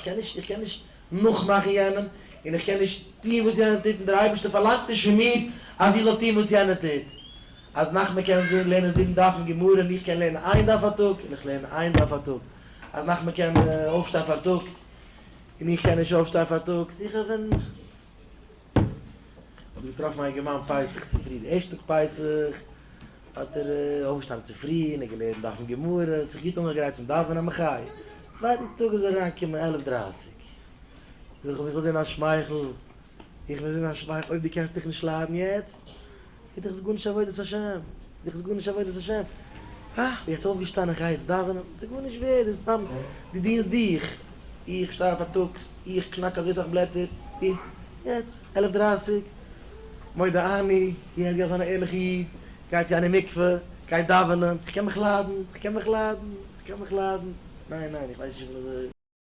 איך קען נישט, איך קען נישט נאכמאכן יענעם, און איך קען נישט טון וואס יענער טוט, און דער אייבערשטער פארלאנגט נישט פון מיר אז איך זאל טון וואס יענער טוט. אז נחמן קען לערנען זיבן דפים גמרא און איך קען לערנען איין דף א טאג, און איך לערן איין דף א טאג. אז נחמן קען אויפשטיין פארטאגס און איך קען נישט אויפשטיין פארטאגס, איך בין. האט געטראפן א אינגערמאן פסח צופרי, די ערשטע טאג פסח האט ער אויפגעשטאנען צופרי און ער געלערנט דפים גמרא, האט זיך גוט אנגעגרייט צום דאווענען א מחיה, צווייטן טאג איז ער אריינגעקומען עלף דרייסיג, זאג איך אים איך וויל זען א שמייכל, איך וויל זען א שמייכל, אויב דו קענסט דיך נישט ליידן יעצט, איז דאך עס גארנישט עבודת השם, איז דאך עס גארנישט עבודת השם, אה, כ'בין יעצט אויפגעשטאנען איך גיי יעצט דאווענען, ס'איז גארנישט ווערד, דאס איז סתם, דו דינסט דיך, איך שטיי אויף פארטאגס, איך קנאק אזוי סאך בלעטער, איך, יעצט, עלף דרייסיג, מודה אני, יעצט גיי איך זיין א ערליכע איד, גיי צו גיין אין מקווה, גיי דאווענען, איך קען מיך ליידן, איך קען מיך ליידן, איך קען מיך ליידן, ניין ניין, איך ווייס נישט איך בין אזוי.